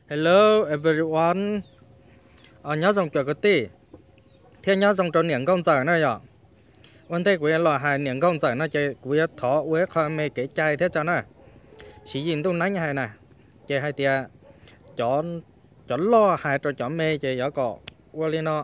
Hello everyone, nyob zoo cov kwv tij, thiab nyob zoo rau niam nkauj ntxawm na yom. Ua ntej kuv yuav los hais niam nkauj ntxawm no ces kuv yuav thov ua ib qho me kev cai thiab tso na. Siv Yis Ntuj Neeb hais na, ces hais tias cov loj hais rau cov me ces yuav kom ua li no,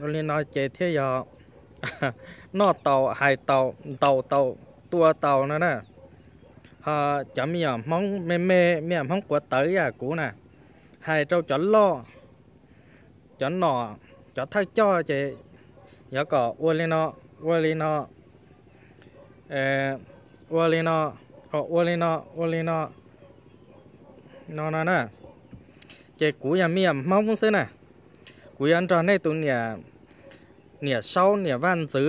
ua li no ces thiaj yog noj tau, hais tau, ntaus tau, tua tau no na. Ho cov me nyuam Hmoob me me, me nyuam Hmoob quav tawv yam kuv na, hais rau cov loj, cov nom, cov thawj coj ces yuav kom ua li no, ua li no, ua li no, ua li no, ua li no, no no na. Ces kuv yog me nyuam Hmoob xwb na, kuv yuav nrog nej tus niam, niam Saub, niam Vaj Ntxwv,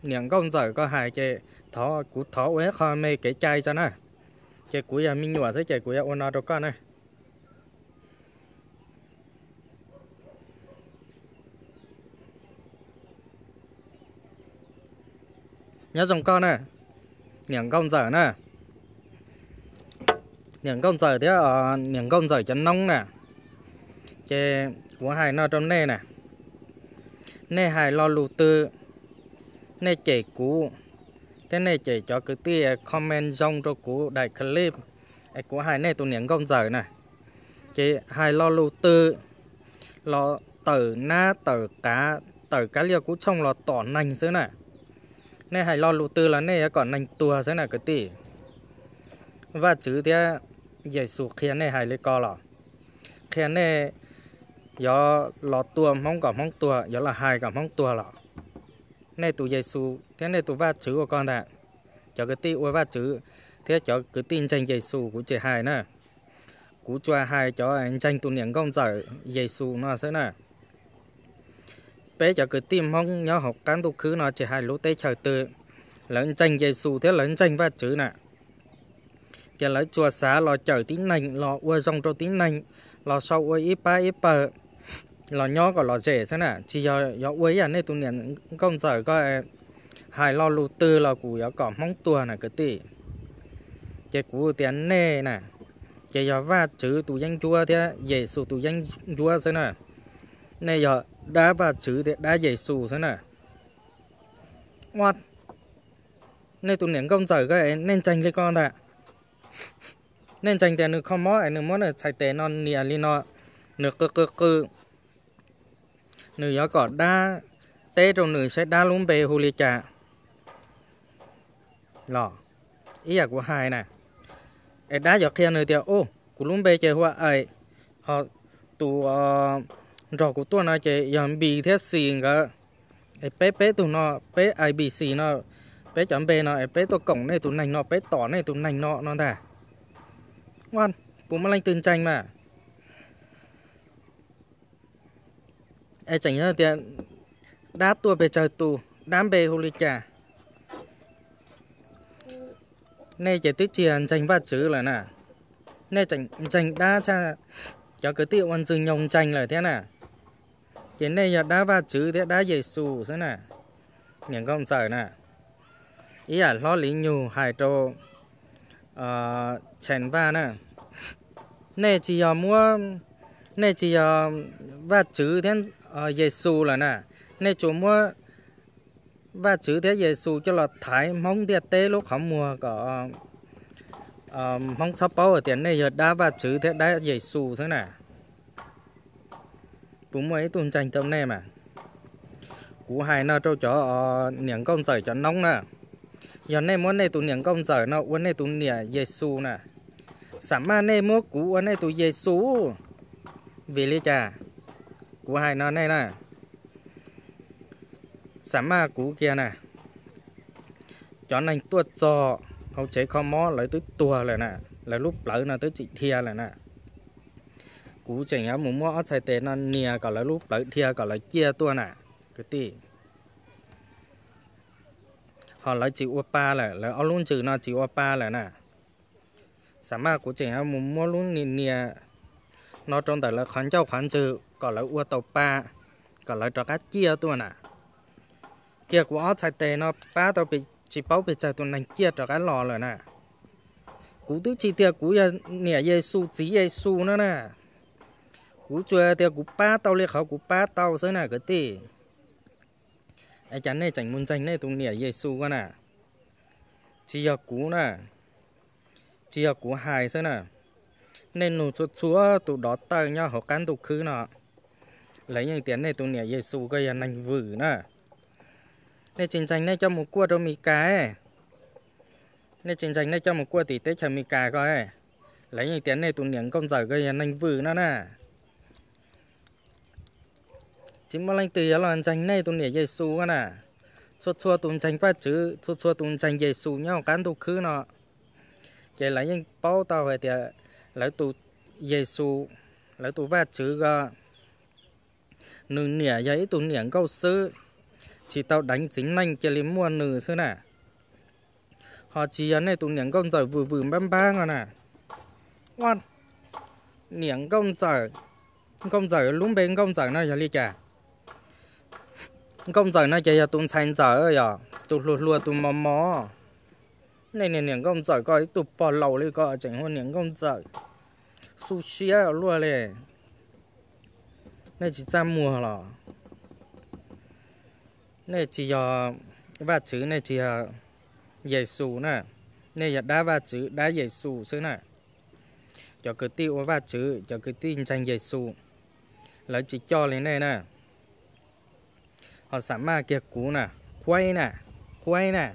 niam nkauj ntxawm ko hais ces thov, kuv thov ua ib qho me kev cai tso na. Ces kuv yog me nyuam xwb ces kuv yuav ua no rau koj na. Nyob zoo koj na, niam nkauj ntxawm na, niam nkauj ntxawm thiab niam nkauj ntxawm cov noob na. Ces kuv hais no rau nej na, nej hais lo lus twg, nej cem kuv, thiab nej cem cov kwv tij comment zoo rau kuv daim clip es kuv hais nej tus niam nkauj ntxawm na. Ces hais lo lus twg los tawm nab tawm qav, tawm kab liaj kub tshooj los tom neeg xwb na. Nej hais lo lus twg los nej yuav kom neeg tuag xwb na kwv tij. Vajtswv thiab Yexus qhia nej hais li ko los? Qhia nej yuav los tua Hmoob kom Hmoob tuag, yuav los hais kom Hmoob tuag los? Nej tus Yexus thiab nej tus Vajtswv ua ko ntag. Cov kwv tij ua Vajtswv thiab cov kwv tij ntseeg Yexus kuv tsis hais na. Kuv tsuas hais cov ntseeg tus niam nkauj ntxawm Yexus no xwb na. Peb cov kwv tij Hmoob nyob hauv qab ntuj khwb no tsis hais lub teb chaws twg, lawv ntseeg Yexus thiab lawv ntseeg Vajtswv na. Ces lawv tsuas xav los cawm tib neeg, los ua zoo rau tib neeg, los sau ua ib pab ib pawg, los nyob kom lom zem xwb na, tsis yog yuav ua ib yam nej tus niam nkauj ntxawm ko hais lo lus twg los kuv yuav kom Hmoob tuag na kwv tij. Ces kuv tias nej na, ces yog Vajtswv tus yeeb ncuab thiab Yexus tus yeeb ncuab xwb na. Nej yog dab Vajtswv thiab dab Yexus xwb na. Ua, nej tus niam nkauj ntxawm ko nej ntseeg li ko ntag. Nej ntseeg tias nws kho mob es nws muab nws txhais tes no nias li no, nws qw qw qw, nws yuav kom dab teb rau nws saib dab lub npe hu li cas los? Ib yam kuv hais na, es dab yuav qhia nws tias, u, kuv lub npe ces hu ua Ais, ho tus nrog kuv tuaj no ces yog Npis thiab Xis nkawd. Es peb peb tug no, peb A B C no, peb cov npe no es peb tuaj koom nej tus neeg no, peb tom nej tus neeg no no ntag. Puas muaj leej twg ntseeg mas? Es tseem yog tias dab tuaj pes tsawg tus, dab npe hu li cas? Nej ces twb tsis yog ntseeg Vajtswv lawm na. Nej tseem ntseeg dab tshaj cov kwv tij ua Ntxwg Nyoog ntseeg lawm thiab na. Ces nej yog dab Vajtswv thiab dab Yexus xwb na, niam nkauj ntxawm na. Ib yam hlob Liv Nyug hais rau Tsheej Vaj na, nej tsis yog muab, nej tsis yog Vajtswv thiab Yexus lawm na. Nej tsuas muab Vajtswv thiab Yexus coj los thaiv Hmoob ntiaj teb lub qhov muag kom Hmoob txhob paub hais tias nej yog dab Vajtswv thiab dab Yexus xwb na. Puas muaj ib tug ntseeg tau nej mas? Kuv hais no rau cov niam nkauj ntxawm cov noob na, yog nej muab nej tus niam nkauj ntxawm no ua nej tus niam Yexus na, xam maj nej muab kuv ua nej tus Yexus. Vim li cas? Kuv hais no nej na, xam maj kuv kiag na. Cov neeg tuaj txog hauv tsev kho mob lawv twb tuag lawm na, lawv lub plawv no twb tsis dhia lawm na. Kuv tseem yuav mus muab ob txhais tes no nias kom lawv lub plawv dhia kom lawv ciaj tuaj na, kwv tij. Ho lawv tsis ua pa lawm, lawv ob lub ntsws no tsis ua pa lawm na. Xam maj kuv tseem yuav mus muab lub nias nias no rau ntawm lawv qhov ncauj qhov ntswg kom lawv ua tau pa, kom lawv rov qab ciaj tuaj na. Kiag kuv ob txhais tes no pab tau tsis paub pes tsawg tus neeg ciaj rov qab los lawm na. Kuv twb tsis tias kuv yog niam Yexus txiv Yexus no na. Kuv tsuas tias kuv pab tau li qhov kuv pab tau xwb na kwv tij. Es cas nej tseem mus ntseeg nej tus niam Yexus ko na? Tsis yog kuv na, tsis yog kuv hais xwb na. Nej nug txhua txhua tus dov tawj nyob hauv qab ntuj khwb no, lawv yeej tias nej tus niam Yexus ko yog neeg vwm na. Nej tsis ntseeg nej coj mus kuaj rau Mes Kas, nej tsis ntseeg nej coj mus kuaj tim teb chaws Mes Kas ko, lawv yeej tias nej tus niam nkauj ntxawm ko yog neeg vwm no na. Tsis muaj leej twg yuav los ntseeg nej tus niam Yexus ko na. Txhua txhua tus ntseeg Vajtswv, txhua txhua tus ntseeg Yexus nyob hauv qab ntuj khwb no, ces lawv yeej paub tau hais tias lawv tus Yexus, lawv tus Vajtswv ko, nws niam yog ib tug niam nkauj xwb, tsis tau deev txiv neej cia li muaj nws xwb na. Ho tsis yog nej tus niam nkauj ntxawm vwm vwm npab npab no na. Ua, niam nkauj ntxawm, nkauj ntxawm lub npe nkauj ntxawm no yog li cas? Nkauj ntxawm no ces yog tus ntxhais ntxawm, yog tus hluas hluas tus mos mos. Nej niag niam nkauj ntxawm ko ib tug pog laus li ko tseem hu niam nkauj ntxawm, xu siab luaj li. Nej tsis txaj muag los? Nej tsis yog Vajtswv, nej tsis yog Yexus na. Nej yog dab Vajtswv dab Yexus xwb na. Cov kwv tij ua Vajtswv, cov kwv tij ntseeg Yexus, lawv tsis coj li nej na. Ho xam maj kiag kuv na, Khuaib na, Khuaib na,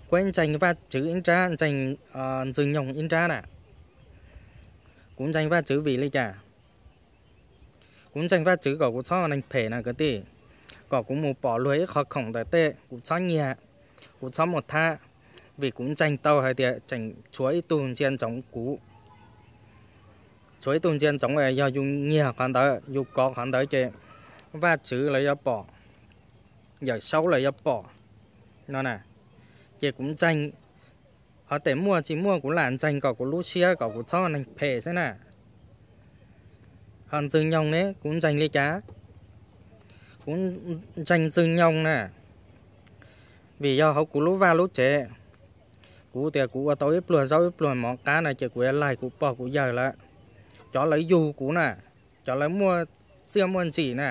Khuaib ntseeg Vajtswv ib nrab, ntseeg Ntxwg Nyoog ib nrab na. Kuv ntseeg Vajtswv vim li cas? Kuv ntseeg Vajtswv kom kuv txhob neeg phem na kwv tij, kom kuv mus pom luag ib qho khoom ntawm tej kuv txhob nyiag, kuv txhob muaj thab, vim kuv ntseeg tau hais tias tseem tshuav ib tug ntsia ntsoov kuv. Tshuav ib tug ntsia ntsoov, yog yus nyiag qhov ntawd yus kov qhov ntawd ces Vajtswv lawv yuav pom, Yawm Saub lawv yuav pom no na. Ces kuv ntseeg, qhov tes muaj tsis muaj kuv lam ntseeg kom kuv lub siab kom kuv txhob neeg phem xwb na. Ho Ntxwg Nyoog ne kuv ntseeg li cas? Kuv ntseeg Ntxwg Nyoog na, vim yog hauv kuv lub vaj lub tsev, kuv tias kuv ua tau ib pluag zaub ib pluag mov qab no ces kuv yuav laig kuv pog kuv yawg lawv, cov lawv yug kuv na, cov lawv muaj txiaj muaj ntsim na,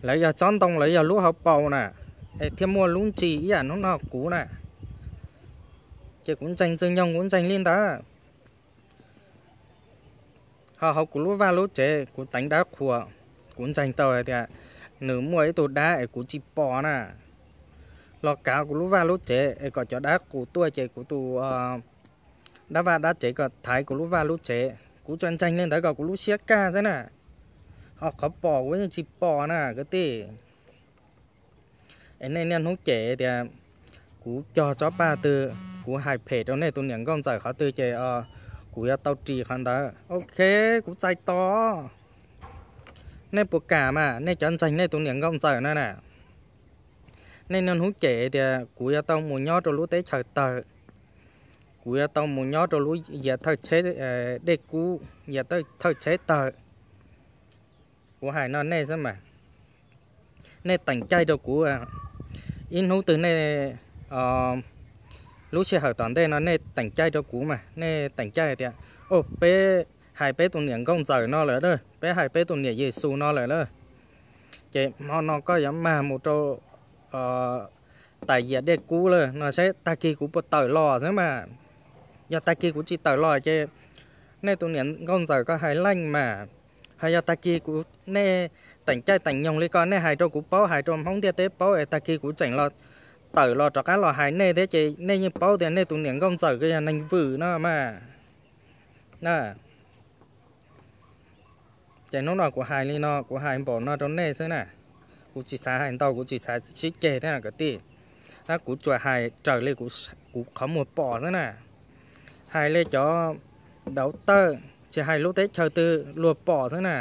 lawv yog tsob ntoo lawv yog lub hauv paus na, es thiaj muaj lub ntsis ib yam hnub no kuv na. Ces kuv ntseeg Ntxwg Nyoog kuv ntseeg li ntawd. Ho hauv kuv lub vaj lub tsev kuv teev dab qhuas, kuv ntseeg tau hais tias nws muaj ib tug dab es kuv tsis pom na, los kav kuv lub vaj lub tsev es kom cov dab qus tuaj ces kuv tus dab vaj dab tsev kom thaiv kuv lub vaj lub tsev. Kuv tsuas ntseeg li ntawd kom kuv lub siab kaj xwb na. Ho qhov pom kuv yeej tsis pom na kwv tij. Es nej niaj hnub cem tias kuv cog tsob paj twg, kuv hais phem rau nej tus niam nkauj ntxawm qhov twg ces kuv yuav tau ris qhov ntawd. Ok, kuv txais tos. Nej puas kam mas, nej cov ntseeg nej tus niam nkauj ntxawm no na, nej niaj hnub cem tias kuv yuav tau mus nyob rau lub teb chaws tawg, kuv yuav tau mus nyob rau lub yias thawj tsheb dej kub, yias thawj tsheb tawg. Kuv hais no nej xwb mas, nej teem caij rau kuv, ib hnub twg nej, lub sij hawm tom ntej no nej teem caij rau kuv mas, nej teem caij tias, o, peb hais peb tus niam nkauj ntxawm no lawm, peb hais peb tus niam Yexus no lawm, ces hmo no koj yuav mag mus rau tais yias dej kub lawm no saib tag kis kuv puas tawm los xwb mas. Yog tag kis kuv tsis tawm los ces nej tus niam nkauj ntxawm ko hais leej mas. Ho yog tag kis kuv, nej teem caij teem nyoog li ko nej hais rau kuv paub, hais rau Hmoob ntiaj teb paub es tag kis kuv tseem los tawm los rov qab los hais nej thiab ces nej yeej paub tias nej tus niam nkauj ntxawm ko yog neeg vwm no mas. Ces hnub no kuv hais li no, kuv hais npaum no rau nej xwb na. Kuv tsis xav hais ntau, kuv tsis xav sib ceg thiab kwv tij. Tab kuv tsuas hais raws li kuv qhov muag pom xwb na. Hais li cov dauv tawj, tsis hais lub teb chaws twg luag pom xwb na.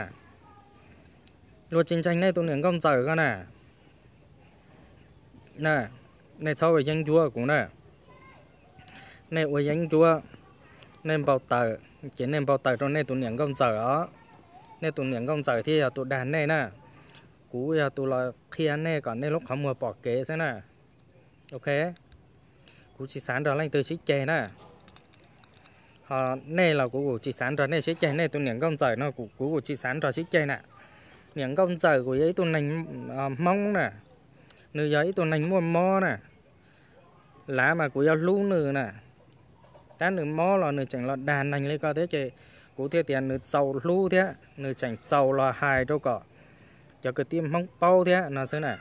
Luag tsis ntseeg nej tus niam nkauj ntxawm ko na. Nej txhob ua yeeb ncuab kuv na. Nej ua yeeb ncuab, nej npau taws, ces nej npau taws rau nej tus niam nkauj ntxawm os. Nej tus niam nkauj ntxawm thiaj yog tus dag nej na. Kuv yog tus los qhia nej kom nej lub qhov muag pom kev xwb na. Ok, kuv tsis xav nrog leej twg sib ceg na. Nej los kuv kuv tsis xav nrog nej sib ceg, nej tus niam nkauj ntxawm no kuv kuv kuv tsis xav nrog sib ceg na. Niam nkauj ntxawm kuv yog ib tug neeg Hmoob na, nws yog ib tug neeg muaj mob na, lav mas kuv yuav hlub nws na. Tab nws mob los nws tseem los dag neeg li ko thiab ces kuv thiaj tias nws txaus hlub thiab nws tseem txaus los hais rau kom cov kwv tij Hmoob paub thiab no xwb na.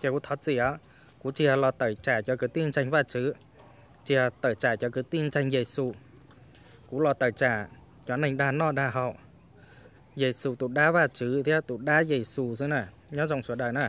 Ces kuv thov txim os, kuv tsis yog los tawm tsam cov kwv tij ntseeg Vajtswv, tsis yog tawm tsam cov kwv tij ntseeg Yexus. Kuv los tawm tsam cov neeg dag noj dag haus, Yexus tus dab Vajtswv thiab tus dab Yexus xwb na. Nyob zoo sawv daws na.